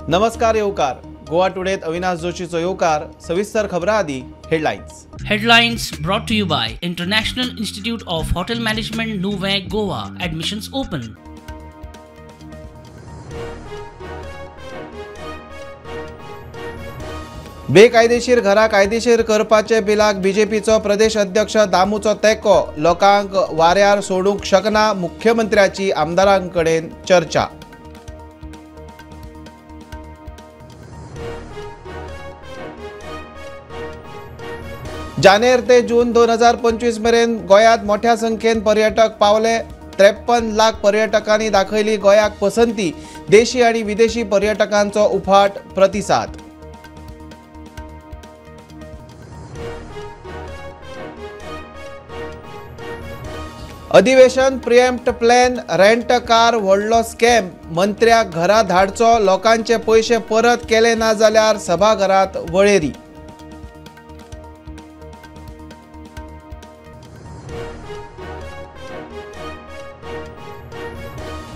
नमस्कार येवकार गोवा टुडेत अविनाश जोशीचो येवकार. सविस्तर खबरां आदी headlines. Headlines brought to you by International Institute of Hotel Management, Nuvem, Goa. Admissions open. बेकायदेशीर घरां कायदेशीर करपाचे बिलाक बीजेपीचो प्रदेश अध्यक्ष दामूचो तेंको. लोकांक वाऱ्यार सोडूंक शकना, मुख्यमंत्र्याची आमदारांकडेन चर्चा. जानेर ते जून 2025 मेरेन गोंयांत मोठ्या संख्येन पर्यटक पावले. 53 लाख पर्यटकांनी दाखयली गोंयाक पसंती. देशी आनी विदेशी पर्यटकांचो उफाट प्रतिसाद. अधिवेशन प्रिएम्प्ट प्लॅन रेंट कार व्हडलो स्कॅम. मंत्र्याक घरा धाडचो, लोकांचे पयशे परत केले ना जाल्यार सभाघरात वळेरी.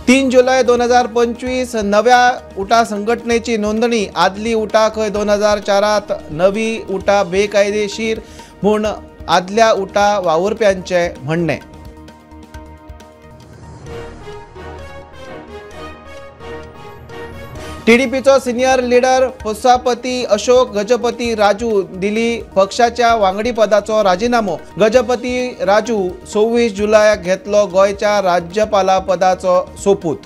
तीन जुलय 2025 नव्या उटा संघटनेची नोंदणी. आदली उटा खंय 2004 नवी उटा बेकायदेशीर म्हूण आदल्या उटा वावुरप्यांचे म्हणणें. टीडीपीचो सिनियर लिडर पोसापती अशोक गजपती राजू दिली पक्षाच्या वांगडीपदाचो राजीनामो. गजपती राजू 26 जुलयाक घेतलो गोंयच्या राज्यपालपदाचो सोपूत.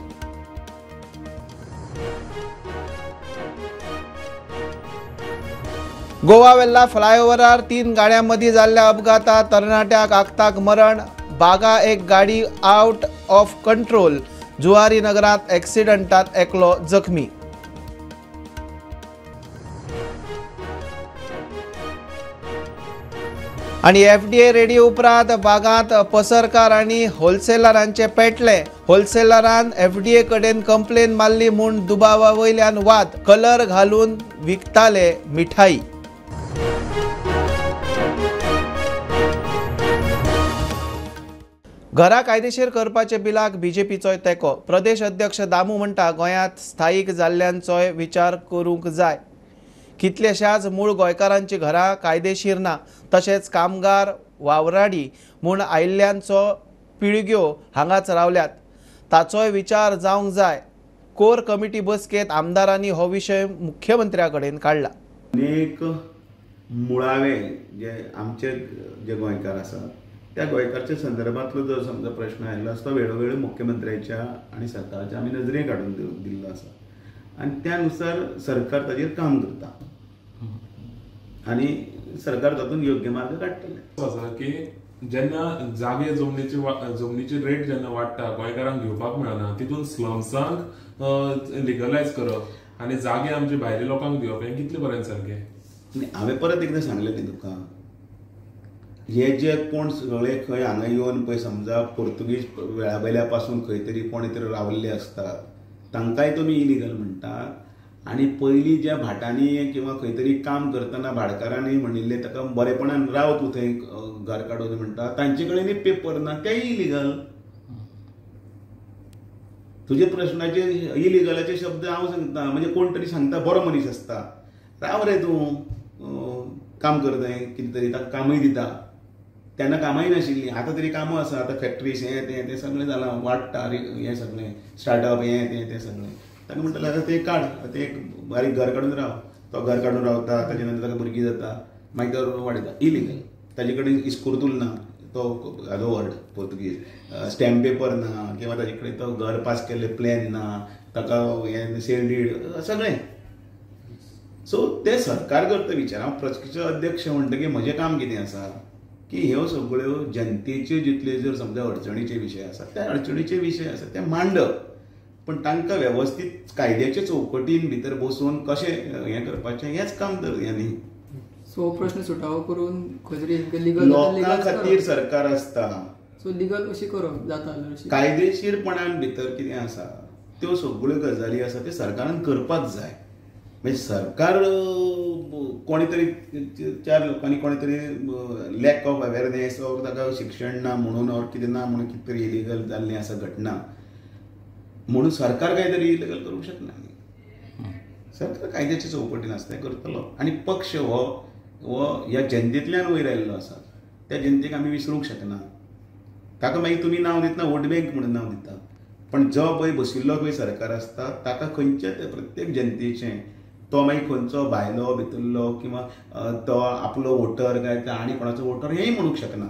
गोवा वेल्ला फ्लायओव्हरार 3 गाड्यां मदीं जाल्ल्या अपघातात तरणाट्याक आक्ताक मरण. बागा एक गाडी आउट ऑफ कंट्रोल. जुवारी नगरात ॲक्सिडंटात एकलो जखमी. आनी एफडीए रेडी उपरांत बागांत पसरकार आनी होलसेलरांचे पेटले. होलसेलरान एफडीए कडेन कंप्लेन मारली म्हूण दुबावा वयल्यान वाद. कलर घालून विकताले मिठाई. घरां कायदेशीर करपाचे बिलाक बीजेपीचोय तेंको. प्रदेश अध्यक्ष दामू म्हणटा गोंयांत स्थायीक जाल्ल्यांचोय विचार करूंक जाय. कितल्याशाच मूळ गोंयकारांची घरां कायदेशीर ना. तशेंच कामगार वावराडी म्हूण आयिल्ल्यांचो पिळग्यो हांगाच रावल्यात, ताचोय विचार जावंक जाय. कोर कमिटी बसकेंत आमदारांनी हो विशय मुख्यमंत्र्या कडेन काडला. अनेक मुळावे जे आमचे जे गोंयकार आसात त्या गोंयकारच्या संदर्भातलो जर समजा प्रश्न आयिल्लो आसा तो वेळोवेळी मुख्यमंत्र्याच्या आनी सरकाराच्या आमी नजरेक हाडून दिल्लो आसा आनी त्या नुसार सरकार ताजेर काम करता आनी सरकार तातूंत योग्य मार्ग काडटलें. आसा की जेन्ना जागे जमनीची रेट जेन्ना वाडटा, गोंयकारांक घेवपाक मेळना, तितून स्लम्सांक लिगलायज करप आनी जागे आमचे भायल्या लोकांक दिवप हें कितले पर्यंत सारकें? हांवें परत एकदां सांगलें न्ही तुका, हे जे कोण सगळे खंय हांगा येवन पळय समजा पोर्तुगीज वेळा वयल्या पासून खंय तरी कोण तरी रावल्ले आसतात तांकांय तुमी इलिगल म्हणटात. आनी पयलीं ज्या भाटांनी किंवा खंय तरी काम करतना भाटकारांनी म्हणिल्लें ताका बरेपणान राव तूं थंय घर काडून म्हणटा, तांचे कडेनूय पेपर ना, तेय इलिगल. तुजे प्रश्नाचे इलिगलाचे शब्द हांव सांगता, म्हणजे कोण तरी सांगता बरो मनीस आसता, राव रे तूं काम करता कितें तरी, ताका कामूय दिता. तेन्ना कामांय नाशिल्लीं, आतां तरी कामां आसा, आतां फॅक्ट्रीज हें तें तें सगळें जालां, वाडटा हें सगळें स्टार्टअप हें तें तें सगळें. ताका म्हणटालें आतां तें काड, तें एक बारीक घर काडून राव. तो घर काडून रावता, ताजे नंतर ताका भुरगीं जाता, मागीर तो वाडयता. इलिगल, ताजे कडेन इस्कुर्तूल ना, तो हाजो वर्ड पोर्तुगीज, स्टॅम्प पेपर ना, किंवा ताजे कडेन तो घर पास केल्लें प्लॅन ना, ताका हें सेल did सगळें. सो तें सरकार करता विचार. हांव प्रस्कीचो अध्यक्ष म्हणटकीर म्हजें काम कितें आसा की ह्यो सगळ्यो जनतेच्यो जितल्यो जर समजा अडचणीचे विशय आसा त्या अडचणीचे विशय आसा ते मांडप, पण तांकां वेवस्थीत कायद्याच्या चौकटीन भितर बसून कशें हें करपाचें हेंच काम तर हें न्ही. सो प्रश्न सुटावो करून खंय तरी लिगल लोकां खातीर सरकार आसता, सो लिगल अशी करप जाता, कायदेशीरपणान भितर कितें आसा त्यो सगळ्यो गजाली आसा त्यो सरकारान करपाक जाय. म्हणजे सरकार कोणी तरी चार लोकांनी कोणी तरी लॅक ऑफ अवेरनेस ऑर ताका शिक्षण ना म्हणून ऑर कितें ना म्हणून कितें तरी इलिगल जाल्लें आसा घटना म्हणून सरकार काय तरी इलिगल करूंक शकना. सरकार कायद्याच्या चौकटीन आसता तें करतलो. आनी पक्ष हो हो ह्या जनतेंतल्यान वयर आयिल्लो आसा, त्या जनतेक आमी विसरूंक शकना. ताका मागीर तुमी नांव दितना वोट बँक म्हणून नांव दिता, पण जो पळय बशिल्लो पळय सरकार आसता ताका खंयच्याच प्रत्येक जनतेचें, तो मागीर खंयचो भायलो भितरलो किंवा तो आपलो वोटर काय आनी कोणाचो वोटर हेंय म्हणूंक शकना.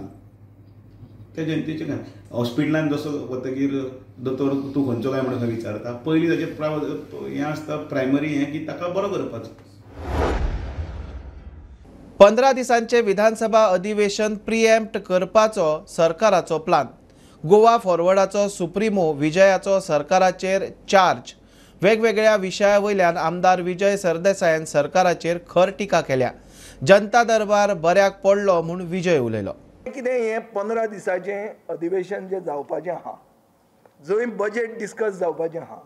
त्या जनतेचें काय हॉस्पिटलान जसो वतकीर दोतोर तूं खंयचो काय म्हणून विचारता, पयलीं ताचें हें आसता प्रायमरी हें की ताका बरो करपाचो. 15 दिसांचे विधानसभा अधिवेशन प्रिएम्प्ट करपाचो सरकाराचो प्लान. गोवा फॉरवर्डाचो सुप्रिमो विजयाचो सरकाराचेर चार्ज. वेगवेगळ्या विशया वयल्यान आमदार विजय सरदेसायान सरकाराचेर खर टिका केल्या. जनता दरबार बऱ्याक पडलो म्हूण विजय उलयलो. कितें हें 15 दिसाचें अधिवेशन जें जावपाचें आहा, जंय बजेट डिस्कस जावपाचें आहा,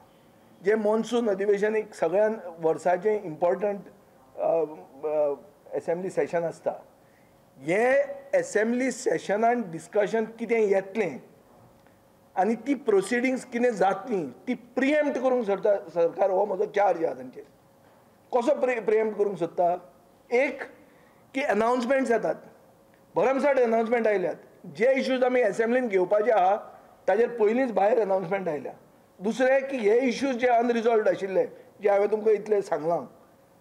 जें मॉन्सून अधिवेशन एक सगळ्यान वर्साचें इम्पॉर्टंट एसेंब्ली सेशन आसता, हें एसेंब्ली सेशनान डिस्कशन कितें येतलें आनी ती प्रोसिडिंग्स कितें जातली ती प्रिएम्प्ट करूंक सोदता सरकार. हो म्हजो चार्ज आहा तांचेर. कसो प्रिएम्प्ट करूंक सोदता? एक की अनाउन्समेंट्स येतात, भरमसाठ अनाउन्समेंट आयल्यात. जे इश्यूज आमी एसेंब्लीन घेवपाचे आहा ताजेर पयलींच भायर अनाउन्समेंट आयल्या. दुसरें की हे इश्यूज जे अनरिजॉल्वड आशिल्ले जे हांवें तुमकां इतलें सांगलां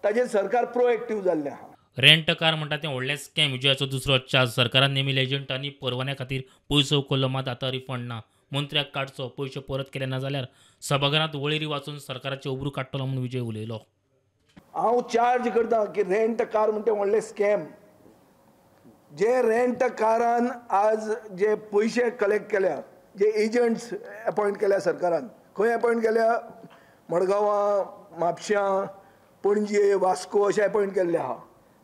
ताजेर सरकार प्रोएक्टीव जाल्लें आहा. रेंट कार म्हणटा तें व्हडलें स्कॅम. विजयाचो दुसरो चार्ज. सरकारान नेमिल्ल्या एजंटांनी परवान्या खातीर पयसो उखल्लो, मात आतां रिफंड ना. मंत्र्याक काडचो, पयशे परत केले ना जाल्यार सभाघरांत वळेरी वाचून सरकाराचे उबरू काडटलो म्हूण विजय उलयलो. हांव चार्ज करता की रेंट कार म्हणटा व्हडलें स्कॅम. जे रेंट कारान आज जे पयशे कलेक्ट केल्या, जे एजंट्स अपॉयंट केल्या सरकारान, खंय अपॉयंट केल्या? मडगांवां, म्हापश्यां, पणजे, वास्को अशें अपॉयंट केल्ले आहा.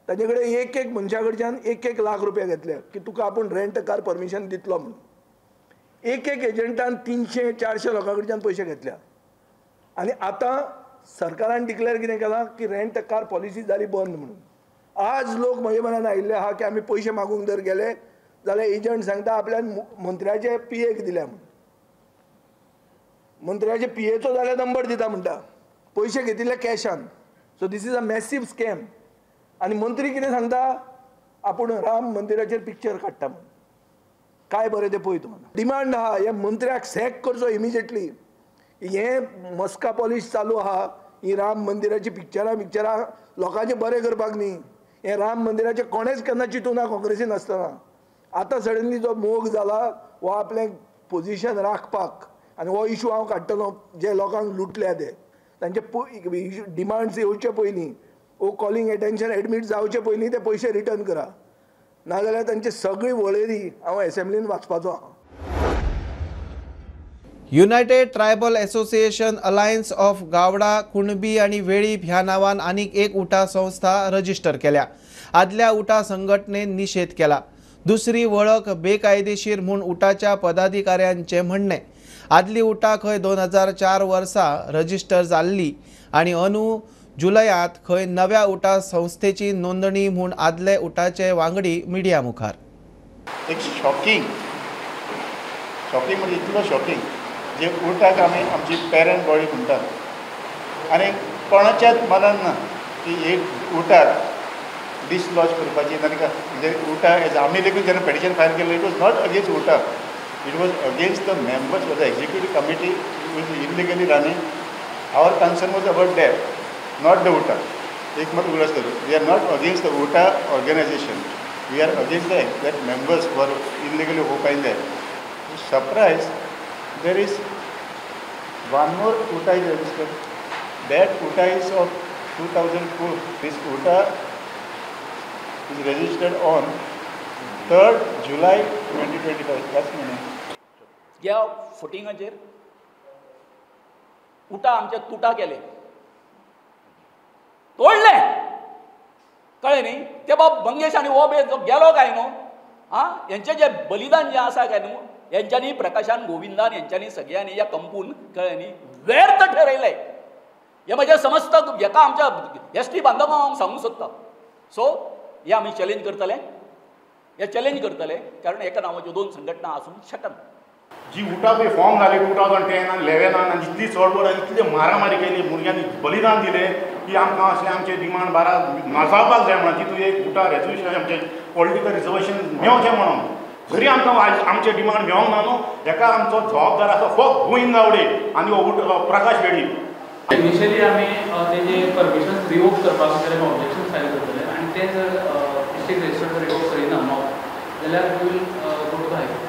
ताजे कडेन एक एक मनशा कडच्यान 1-1 लाख रुपया घेतले की तुका आपूण रेंट कार परमिशन दितलो म्हणून. एक एक एजंटान 300-400 लोकां कडच्यान पयशे घेतल्या. आनी आतां सरकारान डिक्लेअर कितें केलां की रेंट कार पॉलिसी जाली बंद म्हणून. आज लोक म्हजे मनान आयिल्ले आहा की आमी पयशे मागूंक जर गेले जाल्यार एजंट सांगता आपल्यान मंत्र्याचे पी एक दिल्या म्हणून, मंत्र्याचे पी एचो जाल्यार नंबर दिता म्हणटा, पयशे घेतिल्ले कॅशान. So this is a massive scam. आनी मंत्री कितें सांगता, आपूण राम मंदिराचेर पिक्चर काडटा म्हणून. काय बरें तें पळय तूं. डिमांड आहा हे मंत्र्याक सॅक करचो इमिजिएटली. हें मस्का पॉलिश चालू आहा, ही राम मंदिराची पिक्चरां पिक्चरां लोकांचें बरें करपाक न्ही. हें राम मंदिराचें कोणेंच केन्ना चिंतूंक ना काँग्रेसीन आसतना. आतां सडनली जो मोग जाला हो आपलें पोजिशन राखपाक, आनी हो इशू हांव काडटलो जे लोकांक लुटल्या ते तांचे डिमांड्स येवचे पयलीं वो कॉलिंग एटेन्शन एडमीट जावचे पयलीं ते पयशे रिटर्न करा, नाजाल्यार तांची सगळी वळेरी हांव एसेंब्लीन वाचपाचो आहा. United tribal association alliance of Gawda, Kunbi आनी वेळीप ह्या नांवान आनीक एक उटा संस्था रजिस्टर केल्या. आदल्या उटा संघटनेन निशेध केला. दुसरी वळख बेकायदेशीर म्हूण उटाच्या पदाधिकाऱ्यांचें म्हणणें. आदली उटा खंय 2004 वर्सा रजिस्टर जाल्ली आनी अंदू जुलयांत खंय नव्या उटा संस्थेची नोंदणी म्हूण आदले उटाचे वांगडी मिडिया मुखार. एक शॉकिंग शॉकिंग म्हणजे इतलो शॉकिंग जे उटाक आमी आमची पेरंट बॉडी म्हणटात आनी कोणाच्याच मनान ना की एक उटाक डिसलॉज करपाची. आनी म्हणजे उटा एज आमी लेगीत जेन्ना पेटिशन फायल केलें, it was not against UTA, it was against the members of the executive committee was illegally running. Our concern was about that, not the UTA. एक मत उगडास करू, we are not against the UTA organisation, we are against the that members were illegally occupying that. Surprise, there is one more UTA is registered. That UTA is of 2004. This UTA is registered on 3rd July 2025. That's meaning. ह्या फुटिंगाचेर उटा आमच्या तुटा केले, तोडले, कळ्ळें न्ही. ते बाब मंगेश आनी हो जो गेलो काय न्हू, आं, हेंचें जें बलिदान जें आसा काय न्हू, हेंच्यांनी प्रकाशान गोविंदान हेंच्यांनी सगळ्यांनी ह्या कंपून, कळ्ळें न्ही, व्यर्थ ठरयलें. हें म्हजें समस्त हेका आमच्या एस टी बांधवांक हांव सांगूंक सोदतां. सो हे आमी चॅलेंज करतले, हे चॅलेंज करतले, कारण एका नांवाच्यो दोन संघटना आसूंक शकना. जी उटा पळय फॉर्म जाली 2010 आनी 11 आनी इतली चळवळ आनी इतली मारामारी केली, भुरग्यांनी बलिदान दिलें, की आमकां अशें आमचें डिमांड बारा नाजावपाक जाय म्हणून तितून एक उटा रेजोल्युशन आमचें पॉलिटिकल रिजर्वेशन मेवचें म्हणून जरी आमकां आमचें डिमांड मेवंक ना न्हू हेका आमचो जबाबदार आसा फक्त गोविंद गावडे आनी हो प्रकाश वेळीप. इनिशियली आमी तेजे परमिशन्स रिवोक करपाक जाल्यार ऑब्जेक्शन फायल करतले आनी ते जर डिस्ट्रिक्ट रजिस्टर रिवोक करिना मॉब जाल्यार we will go to the high court.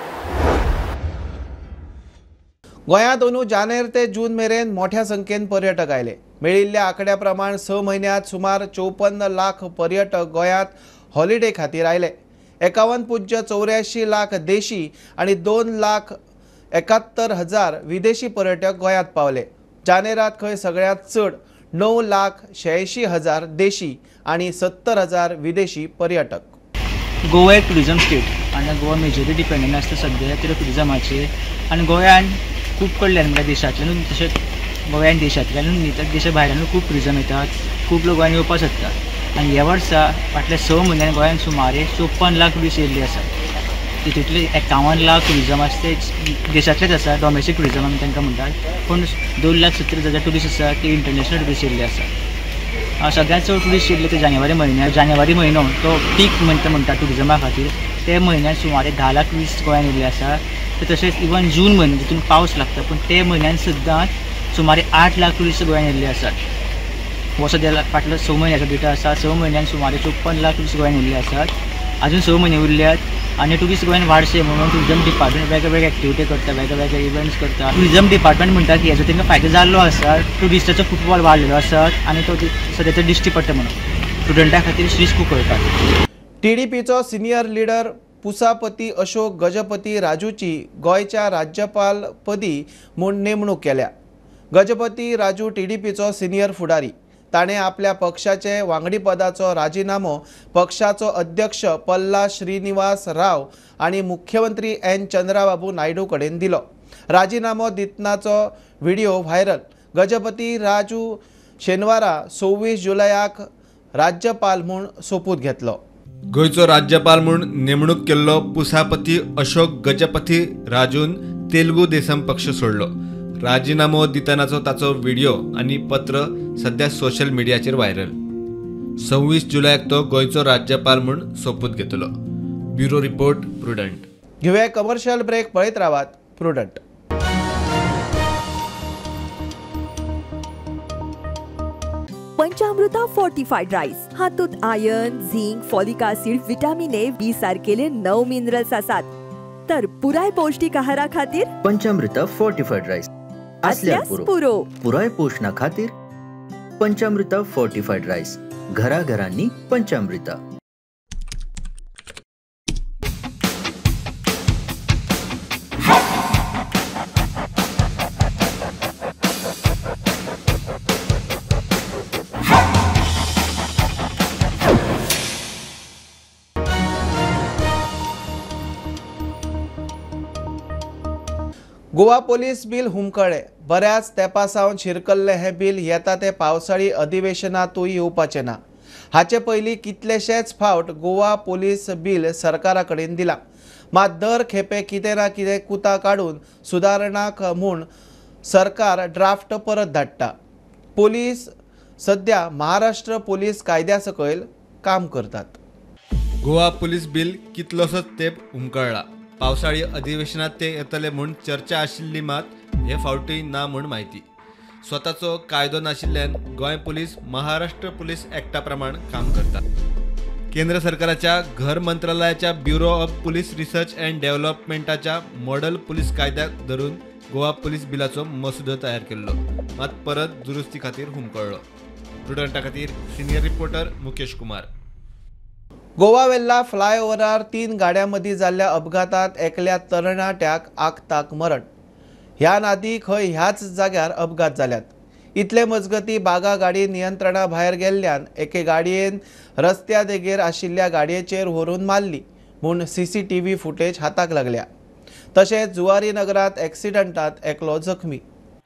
गोंयांत अंदू जानेर ते जून मेरेन मोठ्या संख्येन पर्यटक आयले. मेळिल्ल्या आंकड्या प्रमाण 6 म्हयन्यांत सुमार 54 लाख पर्यटक गोंयांत हॉलिडे खातीर आयले. 51.84 लाख देशी आनी 2,71,000 विदेशी पर्यटक गोंयांत पावले. जानेरात खंय सगळ्यांत चड 9,86,000 देशी आनी 70,000 विदेशी पर्यटक. गोवा एक टुरिजम स्टेट आनी गोवा मेजरली डिपेंडंट आसता सद्या तरी टुरिजमाचेर आनी गोंयान खूब कडल्यान म्हणल्यार देशांतल्यानूच तशेंच गोंयान देशांतल्यानूच न्ही तर देशा भायल्यानूय खूब टुरिजम येतात, खूब लोक गोंयान येवपाक सोदतात आनी ह्या वर्सा फाटल्या 6 म्हयन्यान गोंयान सुमारे 54 लाख टुरिस्ट येयल्ले आसात. तितूंतले 51 लाख टुरिजम आसा ते देशांतलेच आसा, डॉमेस्टीक टुरिजम आमी तांकां म्हणटात, पूण 2,70,000 टुरिस्ट आसा ते इंटरनॅशनल टुरिस्ट येयल्ले आसात. सगळ्यांत चड टुरिस्ट येयल्ले ते जानेवारी म्हयन्याक. जानेवारी म्हयनो तो पीक मंथ म्हणटा टुरिजमा खातीर, ते म्हयन्यान सुमारे 10 लाख टुरिस्ट गोंयान येयल्ले आसा. तशेंच इवन जून म्हयनो जितून पावस लागता पूण ते म्हयन्यान सुद्दां सुमारे 8 लाख टुरिस्ट गोंयान येयल्ले आसात. हो सद्या फाटलो 6 म्हयन्याचो डेटा आसा. 6 म्हयन्यान सुमारे 54 लाख टुरिस्ट गोंयान येयल्ले आसात. अजून 6 म्हयने उरल्यात आनी टुरिस्ट गोंयान वाडचे म्हणून टुरिजम डिपार्टमेंट वेगळे एक्टिविटी करता, वेगळे इव्हेंट्स करता. टुरिजम डिपार्टमेंट म्हणटा की हेजो तांकां फायदो जाल्लो आसा, टुरिस्टाचो फुटबॉल वाडलेलो आसा आनी तो सद्या तो दिश्टी पडटा म्हणून स्टुडंटा खातीर रिस्क खूब करतात. टीडीपीचो सिनियर लिडर पुसापती अशोक गजपती राजूची गोंयच्या राज्यपालपदी म्हूण नेमणूक केल्या. गजपती राजू टीडीपीचो सिनियर फुडारी. ताणें आपल्या पक्षाचे वांगडीपदाचो राजिनामो पक्षाचो अध्यक्ष पल्ला श्रीनिवास राव आनी मुख्यमंत्री एन चंद्राबाबू नायडू कडेन दिलो. राजिनामो दितनाचो व्हिडिओ व्हायरल. गजपती राजू शेनवारा 26 जुलयाक राज्यपाल म्हूण सोपूत घेतलो. गोंयचो राज्यपाल म्हूण नेमणूक केल्लो पुसापती अशोक गजपती राजून तेलुगू देसम पक्ष सोडलो. राजिनामो दितनाचो ताचो व्हिडिओ आनी पत्र सध्या सोशल मिडियाचेर व्हायरल. 26 जुलयाक तो गोंयचो राज्यपाल म्हूण सोपूत घेतलो. Bureau report, Prudent. घेवया कमर्शियल ब्रेक, पळयत रावात प्रुडंट. पंचामृता फोर्टिफाईड राईस हातूंत iron, zinc, folic acid, vitamin A, B सारकेले 9 minerals आसात. तर पुराय पौष्टिक आहारा खातीर पंचामृता फोर्टिफाईड राईस आसल्यार पुरो. पुराय पोषणा खातीर पंचामृता फोर्टिफाईड राईस, घराघरांनी पंचामृता. गोवा पोलीस बिल हुमकळे. बऱ्याच तेंपा सावन शिरकल्लें हें बिल येता ते पावसाळी अधिवेशनांतूय येवपाचें ना. हाचे पयलीं कितलेशेच फावट गोवा पोलीस बिल सरकारा कडेन दिलां, मात दर खेपे कितें ना कितें कुतां काडून सुदारणाक म्हूण सरकार ड्राफ्ट परत धाडटा. पोलीस सद्या महाराष्ट्र पोलीस कायद्या सकयल काम करतात. गोवा पोलीस बिल कितलोसोच तेंप हुमकळ्ळा. पावसाळी अधिवेशनात ते येतले म्हूण चर्चा आशिल्ली, मात हे फावटी ना म्हूण म्हायती. स्वताचो कायदो नाशिल्ल्यान गोंय पुलीस महाराष्ट्र पुलीस ॲक्टा प्रमाण काम करता. केंद्र सरकाराच्या घर मंत्रालयाच्या bureau of police research and डेव्हलपमेंटाच्या model police कायद्याक धरून गोवा पुलीस बिलाचो मसुदो तयार केल्लो, मात परत दुरुस्ती खातीर हुमकळ्ळो. प्रुडंटा खातीर सिनियर रिपोर्टर मुकेश कुमार. गोवा वेल्ला फ्लायओव्हरार 3 गाड्यां मदीं जाल्ल्या अपघातांत एकल्या तरणाट्याक आकताक मरण. ह्या नादी खंय ह्याच जाग्यार अपघात जाल्यात. इतले मजगती बागा गाडी नियंत्रणा भायर गेल्ल्यान एके गाडयेन रस्त्या देगेर आशिल्ल्या गाडयेचेर व्हरून मारली म्हूण CCTV footage हाताक लागल्या. तशेंच जुवारी नगरांत एक्सिडंटांत एकलो जखमी.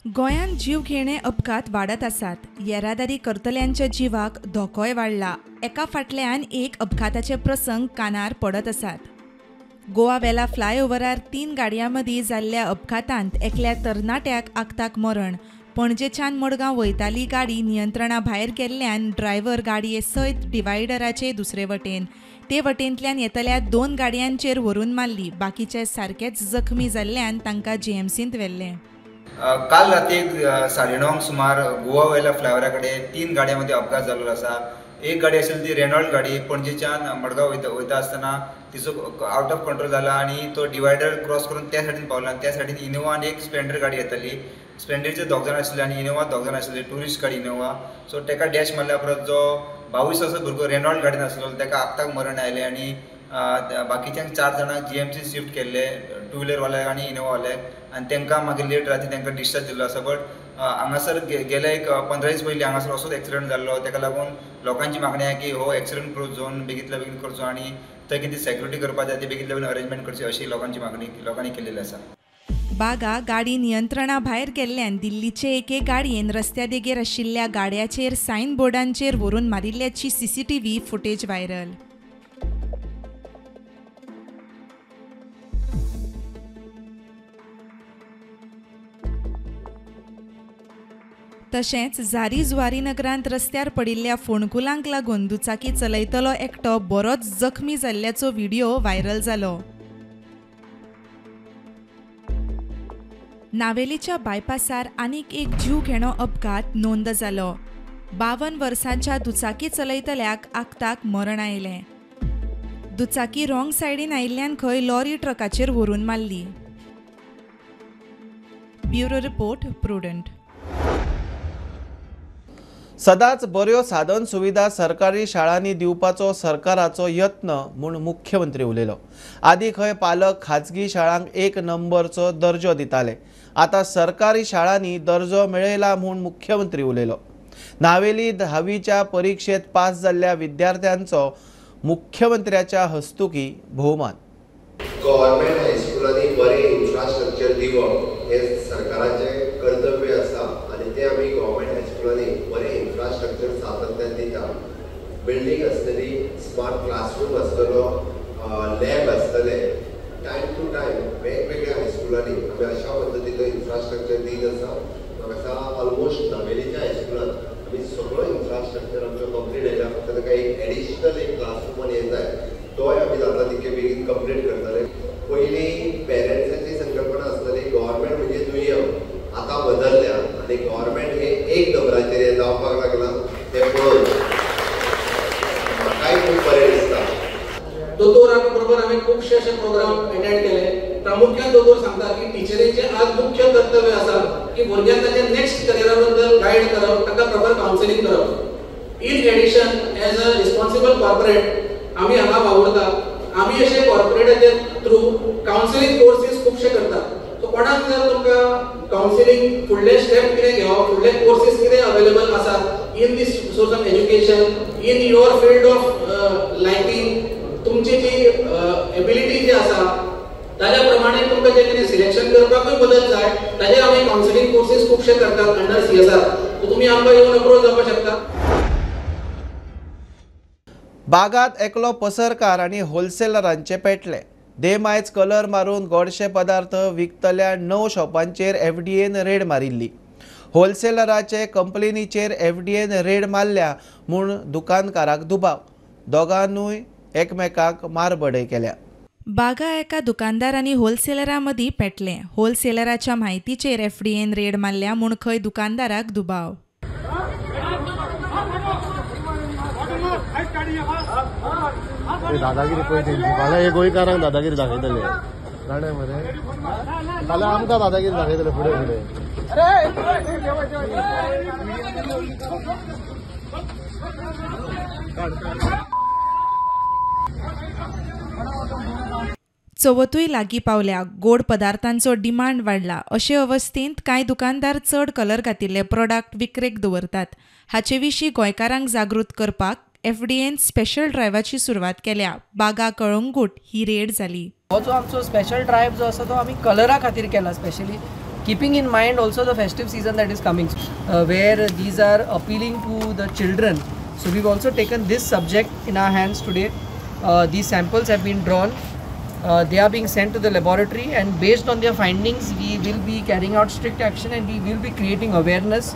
गोंयांत जीवघेणे अपघात वाडत आसात. येरादारी करतल्यांच्या जिवाक धोकोय वाडला. एका फाटल्यान एक अपघाताचे प्रसंग कानार पडत आसात. गोवा वेला फ्लायओव्हरार 3 गाडयां मदीं जाल्ल्या अपघातांत एकल्या तरणाट्याक आकताक मरण. पणजेच्यान मडगांव वयताली गाडी नियंत्रणा भायर गेल्ल्यान ड्रायव्हर गाडये सयत डिवायडराचे दुसरे वटेन ते वटेंतल्यान येतल्या 2 गाडयांचेर व्हरून मारली. बाकीचे सारकेच जखमी जाल्ल्यान तांकां जीएमसींत व्हेल्ले. काल राती 9:30 सुमार गोवा वयल्या फ्लायओव्हरा कडेन 3 गाडयां मदीं अपघात जाल्लो आसा. एक गाडी आशिल्ली ती रेनॉल्ड गाडी पणजेच्यान मडगांव वयता आसतना तिचो आवट ऑफ कंट्रोल जाला आनी तो डिवायडर क्रॉस करून त्या सायडीन पावला आनी त्या सायडीन इनोवा आनी एक स्प्लेंडर गाडी येताली. स्प्लेंडरचे 2 जाण आशिल्ले आनी इनोवा 2 जाण आशिल्ले, ट्युरिस्ट गाडी इनोवा. सो ताका डॅश मारल्या उपरांत जो 22 वर्सां भुरगो रेनॉल्ड गाडयेन आसलो ताका आक्ताक मरण आयलें आनी बाकीच्यांक 4 जाणांक जीएमसी शिफ्ट केल्ले, टू व्हिलरवाले आनी इनोवावाले, आनी तांकां मागीर लेट राती तांकां डिस्चार्ज दिल्लो आसा. बट हांगासर गेले एक 15 दीस पयलीं हांगासर असोच एक्सिडंट जाल्लो. ताका लागून लोकांची मागणी आसा की हो एक्सिडंट प्रूफ झोन बेगींतल्या बेगीन करचो आनी थंय कितें सेक्युरिटी करपाक जाय ती बेगींतल्या बेगीन अरेंजमेंट करची अशी लोकांची मागणी लोकांनी केलेली आसा. बागा गाडी नियंत्रणा भायर गेल्ल्यान दिल्लीचे एके गाडयेन रस्त्या देगेर आशिल्ल्या गाड्याचेर सायन बोर्डांचेर व्हरून मारिल्ल्याची सीसीटीव्ही फुटेज व्हायरल. तशेंच झारी जुवारी नगरांत रस्त्यार पडिल्ल्या फोंडकुलांक लागून दुचाकी चलयतलो एकटो बरोच जखमी जाल्ल्याचो व्हिडिओ व्हायरल जालो. नावेलीच्या बायपासार आनीक एक जीव घेणो अपघात नोंद जालो. 52 वर्सांच्या दुचाकी चलयतल्याक आक्ताक मरण आयलें. दुचाकी रॉंग सायडीन आयिल्ल्यान खंय लॉरी ट्रकाचेर व्हरून मारली. Bureau report, Prudent. सदांच बऱ्यो साधन सुविधा सरकारी शाळांनी दिवपाचो सरकाराचो यत्न म्हूण मुख्यमंत्री उलयलो. आदी खंय पालक खाजगी शाळांक 1 नंबरचो दर्जो दिताले, आतां सरकारी शाळांनी दर्जो मेळयला म्हूण मुख्यमंत्री उलयलो. नावेली 10वीच्या परिक्षेत पास जाल्ल्या विद्यार्थ्यांचो मुख्यमंत्र्याच्या हस्तुकी भोवमान. गव्हर्मेंट हायस्कुलांनी बरें इन्फ्रास्ट्रक्चर दिवप हें सरकाराचें कर्तव्य आसा आनी तें आमी गव्हर्मेंट हायस्कुलांनी बरें इन्फ्रास्ट्रक्चर सातत्यान दिता. बिल्डींग आसतली, स्मार्ट क्लासरूम आसतलो, लॅब आसतले. टायम टू टायम वेगवेगळ्या हायस्कुलांनी आमी अशा पद्दतीचो इन्फ्रास्ट्रक्चर दीत आसा. म्हाका दिसता ऑलमोस्ट नावेलीच्या हायस्कुलांत आमी सगळो इन्फ्रास्ट्रक्चर आमचो कंप्लीट आयला. फक्त ताका एक एडिशनल एक क्लासरूम आनी हें जाय, तोय आमी जाता तितके बेगीन कंप्लीट करतले. पयलीं पेरंट्सांची संकल्पना आसताली गव्हर्मेंट म्हणजे दुय्यम, आतां बदलल्या आनी गव्हर्मेंट हे 1 नंबराचेर हें जावपाक लागलां तें पळोवन म्हाकाय खूब बरें दिसता. दोतोरा बरोबर आमी खुबशे अशे प्रोग्राम अटेंड केले. प्रामुख्यान दोतोर सांगता की टिचरींचें आज मुख्य कर्तव्य आसा की भुरग्यांक ताच्या नेक्स्ट करियरा बद्दल गायड करप, तांकां प्रॉपर कावन्सिलींग करप. In addition as a responsible corporate आमी हांगा वावुरता. आमी अशे कॉर्पोरेटाचे थ्रू कावन्सिलींग कोर्सीस खुबशे करतात. सो कोणाक जर तुमकां कावन्सिलींग फुडले स्टेप कितें घेवप, फुडले कोर्सीस कितें अवेलेबल आसात in this source of education, in your field of liking, तुमची जी एबिलिटी जी आसा ताज्या प्रमाणे तुमकां जें कितें सिलेक्शन करपाकूय मदत जाय, ताजेर आमी कावन्सिलींग कोर्सीस खुबशे करतात अंडर CSR. सो तुमी आमकां येवन अप्रोच जावपाक शकता. बागात एकलो पसरकार आनी होलसेलरांचे पेटले. देमायज कलर मारून गोडशे पदार्थ विकतल्या 9 शॉपांचेर एफडीएन रेड मारिल्ली. होलसेलराचे कंपनीचेर एफडीएन रेड मारल्या म्हूण दुकानकाराक दुबाव. दोगांनूय एकमेकाक मारबडय केल्या. बागा एका दुकानदार आनी होलसेलरा मदीं पेटले. होलसेलराच्या म्हायतीचेर एफडीएन रेड मारल्या म्हूण खंय दुकानदाराक दुबाव. दादागिरी पळय तेंची, फाल्यां हे गोंयकारांक दादागिरी दाखयतले जाणा मरे, फाल्यां आमकां दादागिरी दाखयतले फुडें फुडें. चवथूय लागीं पावल्या, गोड पदार्थांचो डिमांड वाडला. अशे अवस्थेंत कांय दुकानदार चड कलर घातिल्ले प्रोडक्ट विक्रेक दवरतात. हाचे विशीं गोंयकारांक जागृत करपाक एफडीएन स्पेशल ड्रायव्हाची सुरवात केल्या. बागा कळंगूट ही रेड जाली. हो जो आमचो स्पेशल ड्रायव्ह जो आसा तो आमी कलरा खातीर केला, specially keeping in mind also the festive season that is coming, where these are appealing to the children. So we also taken this subject in our hands today. These samples have been drawn. They are being sent to the laboratory and based on their findings we will be carrying out strict action and we will be creating awareness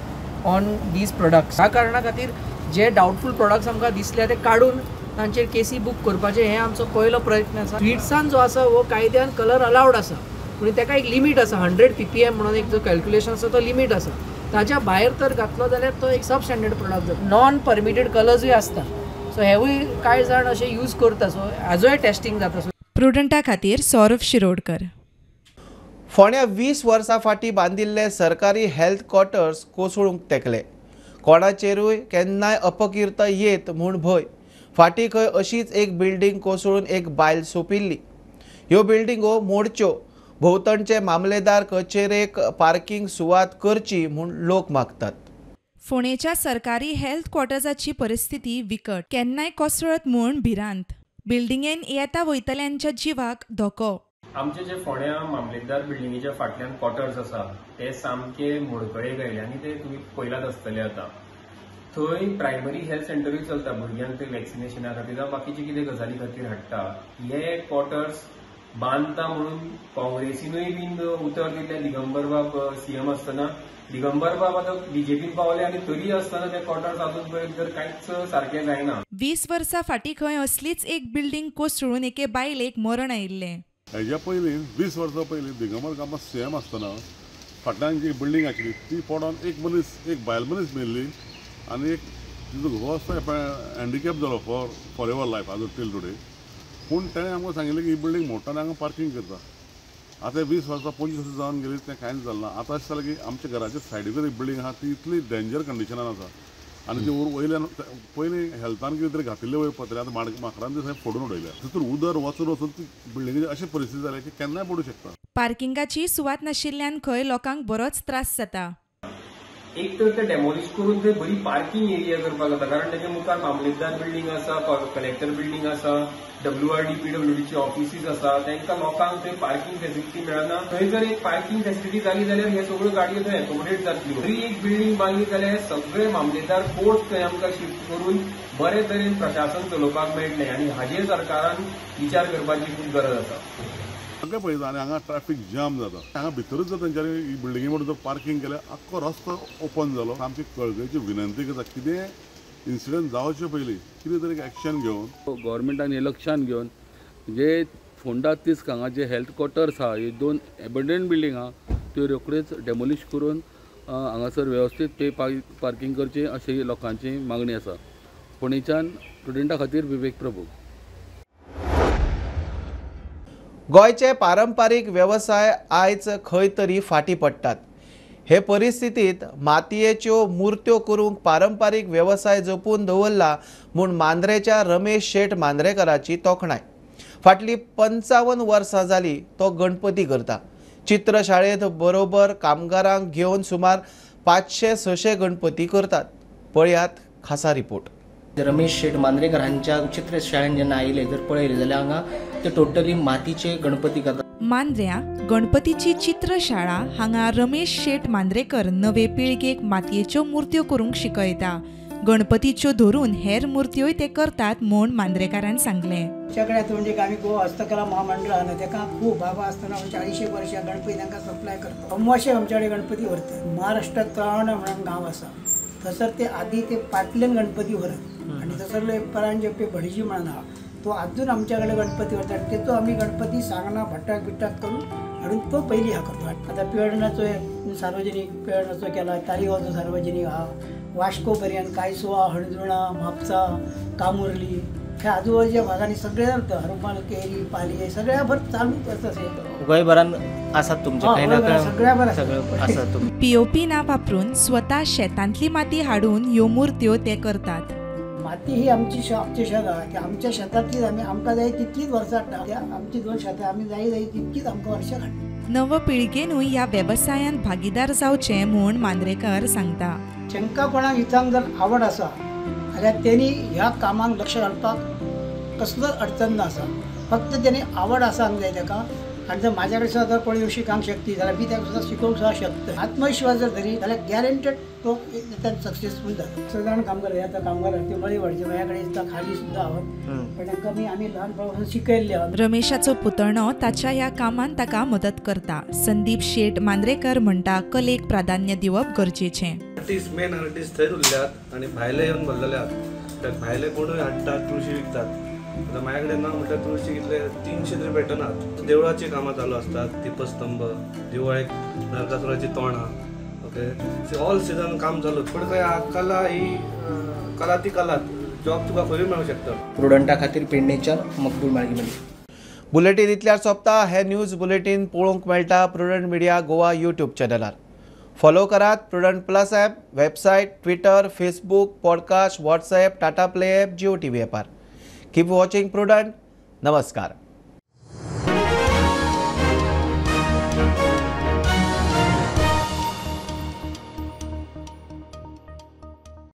on these products. ह्या कारणा खातीर जे डावटफूल products आमकां दिसले ते काडून तांचेर केसी book करपाचे हे आमचो पयलो प्रयत्न आसा. स्वीट्सान जो आसा हो कायद्यान कलर अलावड आसा, पूण ताका एक लिमीट आसा, 100 ppm म्हणून एक जो कॅल्क्युलेशन आसा तो लिमीट आसा. ताच्या भायर तर घातलो जाल्यार तो एक सब स्टँडर्ड प्रोडक्ट जाता. नॉन परमिटेड कलर्सूय आसता, सो हेवूय कांय जाण अशें यूज करता, सो हाजोय टेस्टिंग जाता. प्रुडंटा खातीर सौरभ शिरोडकर. फोंड्या 20 वर्सां फाटीं बांदिल्ले सरकारी हेल्थ क्वॉर्टर्स कोसळूंक तेकले. कोणाचेरूय केन्नाय अपकीर्त येत म्हूण भंय. फाटीं खंय अशीच एक बिल्डींग कोसळून एक बायल सोंपिल्ली. ह्यो बिल्डिंगो मोडच्यो, भोंवतणचे मामलेदार कचेरेक पार्किंग सुवात करची म्हूण लोक मागतात. फोंडेच्या सरकारी हेल्थ क्वॉर्टर्साची परिस्थिती विकट, केन्नाय कोसळत म्हूण भिरांत. बिल्डिंगेन येता वयतल्यांच्या जिवाक धोको. आमचे जे फोंड्या मामलेदार बिल्डिंगेच्या फाटल्यान क्वॉर्टर्स आसा ते सामके मोडकळेक आयले आनी ते तुमी पळयलात आसतले. आतां थंय प्रायमरी हेल्थ सेंटरूय चलता, भुरग्यांक ते वॅक्सिनेशना खातीर जावं बाकीचे कितें गजाली खातीर हाडटा. हे क्वॉर्टर्स बांदता म्हणून काँग्रेसीनूय बीन उतर दिल्लें, दिगंबरबाब सीएम आसतना. दिगंबरबाब आतां बीजेपीन पावले आनी तरी आसतना ते क्वॉर्टर्स अजून पर्यंत तर कांयच सारकें जायना. 20 वर्सां फाटीं खंय असलीच एक बिल्डींग कोसळून एके बायलेक मरण आयिल्लें. हेज्या पयलीं 20 वर्सां पयलीं दिगंबर कामत सीएम आसतना फाटल्यान जी बिल्डींग आशिल्ली ती पडोन एक मनीस, एक बायल मनीस मेल्ली आनी एक तिजो घोव आसता हँडिकॅप जालो फॉर एवर लायफ आजून टील टुडे. पूण तेणें आमकां सांगिल्लें की ही बिल्डींग मोडटा आनी हांगा पार्किंग करता. आतां 20 वर्सां 25 वर्सां जावन गेली तें कांयच जालें ना. आतां अशें जालें की आमच्या घराच्या सायडीकूच एक बिल्डींग आसा ती इतली डेंजर कंडिशनान आसा आनी ती वयल्यान पयलीं हेल्थान कितें तरी घातिल्ले वयर पत्रे आतां माकडान ती सगळें फोडून उडयल्या. तितून उदर वचून वचून ती बिल्डिंगेची अशी परिस्थिती जाल्या की केन्नाय पडूं शकता. पार्किंगाची सुवात नाशिल्ल्यान खंय लोकांक बरोच त्रास जाता. एक तर ते डेमोलिश करून थंय बरी पार्किंग एरिया करपाक जाता, कारण तेच्या मुखार मामलेदार बिल्डींग आसा, कलेक्टर बिल्डींग आसा, WRD PWDची ऑफिसीस आसा, तांकां लोकांक थंय पार्किंग फॅसिलिटी मेळना. थंय जर एक पार्किंग फॅसिलिटी जाली जाल्यार हे सगळ्यो गाडयो थंय एकोमोडेट जातल्यो. तरी एक बिल्डींग बांदली जाल्यार हे सगळे मामलेदार कोर्ट थंय आमकां शिफ्ट करून बरे तरेन प्रशासन चलोवपाक मेळटलें आनी हाजेर सरकारान विचार करपाची खूब गरज आसा. सगळें पळयता आनी हांगा ट्रॅफिक जाम जाता. हांगा भितरूच जर तेंच्यांनी ही बिल्डिंगे म्हणून जर पार्किंग केलें आख्खो रस्तो ओपन जालो. आमची कळकळीची विनंती करता कितें इन्सिडंट जावचे पयलीं कितें तरी एक्शन घेवन गव्हर्मेंटान हें लक्षान घेवन जे फोंडा तिस्क हांगा जे हेल्थ क्वॉर्टर्स आहा, हे 2 एबंडन बिल्डींग आहा त्यो रोखड्योच डेमोलिश करून हांगासर वेवस्थीत पे पार्किंग करचें अशी लोकांची मागणी आसा. फोंडेच्यान स्टुडंटा खातीर विवेक प्रभू. गोंयचे पारंपारीक वेवसाय आयज खंय तरी फाटीं पडटात. हे परिस्थितींत मातयेच्यो मुर्त्यो करूंक पारंपारीक वेवसाय जपून दवरला म्हूण मांद्रेच्या रमेश शेट मांद्रेकराची तोखणाय. फाटलीं 55 वर्सां जाली तो गणपती करता. चित्रशाळेंत बरोबर कामगारांक घेवन सुमार 500-600 गणपती करतात. पळयात खासा रिपोर्ट. रमेश शेट मांद्रेकर हांच्या चित्रशाळेन जेन्ना आयले जर पळयले जाल्यार हांगा ते टोटली मातीचे गणपती करतात. मांद्र्या गणपतीची चित्रशाळा हांगा रमेश शेट मांद्रेकर नवे पिळगेक मातयेच्यो मुर्त्यो करूंक शिकयता. गणपतीच्यो धरून हेर मुर्त्योय ते करतात म्हूण मांद्रेकारान सांगलें. आमच्याकडे आतां म्हणजे आमी गोवा हस्तकला महामंडळ आहा तेका खूब बाबा आसतना 40 वर्सां गणपती तांकां सप्लाय करता. अमवाशे आमच्या कडेन गणपती व्हरतात. महाराष्ट्रात तळावणा म्हणून गांव आसा थंयसर ते आदी ते पाटल्यान गणपती व्हरत आनी थंयसरलो एक परांजपे भडजी म्हणून आहा तो अजून आमच्याकडे गणपती व्हरता. तेचो आमी गणपती सांगना भट्टाक बिट्टाक करून हाडून तो पयलीं हा करता. आतां पिळर्णाचो एक सार्वजनीक पिळर्णाचो केला, तारीगांवचो सार्वजनीक आहा, वास्को पर्यंत कायसोवा, हणजुणा, म्हापसा, कामुर्ली ह्या आजूबाजूच्या भागांनी सगळे जाता. हरमाल, केरी, पाली हे सगळ्या भर चालूच आसा. गोंयभरान आसात तुमचे कांय ना सगळ्या सगळं आसा. तुमचे पीओपी ना वापरून स्वता शेतांतली माती हाडून ह्यो मुर्त्यो ते करतात. माती ही आमची आमची शेत आहा की आमच्या शेतांतलीच आमी आमकां जाय तितलीच वर्सां हाडटा. आमची 2 शेतां आमी जाय जाय तितकीच आमकां वर्सां हाडटा. नव पिळगेनूय ह्या वेवसायांत भागीदार जावचें म्हूण मांद्रेकर सांगता. तांकां कोणाक हितांक जर आवड आसा जाल्यार तेणी ह्या कामाक लक्ष घालपाक कसलोच अडचण ना आसा. फक्त तेणी आवड आसांक जाय ताका आनी जर म्हाज्या कडेन सुद्दां जर कोण येवन शिकोंक शकती जाल्यार मी ताका सुद्दां शिकोवंक सुद्दां शकता. आत्मविश्वास जर धरी जाल्यार गॅरंटेड तो सक्सेसफूल जाता. सगळ्यां कामगार आतां कामगार ते मळी वाडचे माझ्या कडेन दिसता खाली सुद्दां आहोत, पण तांकां आमी ल्हानपणा शिकयल्ले. रमेशाचो पुतणो ताच्या ह्या कामांत ताका मदत करता. संदीप शेट मांद्रेकर म्हणटा कलेक प्राधान्य दिवप गरजेचें. आर्टिस्ट मेन आर्टिस्ट थंयच उरल्यात आनी भायले येवन भरलेले आहात. कित्याक भायले कोणूय हाडटात तुळशी विकतात. आतां म्हाज्या कडेन ना म्हटल्यार तुळशी कितले 300 तरी पेटनात. देवळाची कामां चालू आसतात, दीपस्तंभ, दिवाळेक नरकासुराची तोंडां, ओके ऑल सिजन काम चालू. पूण काय कला ही कला ती कला, जॉब तुका खंयूय मेळूंक शकता. प्रुडंटा खातीर पेडणेच्यान मकबूल माळगीमली. बुलेटीन इतल्यार सोंपता. हे न्यूज बुलेटीन पळोवंक मेळटा प्रुडंट मिडिया गोवा यूट्यूब चॅनलार. फॉलो करात Prudent plus app, website, Twitter, Facebook, podcast, WhatsApp, Tata Play app, Jio TV ॲपार. Keep watching Prudent. नमस्कार.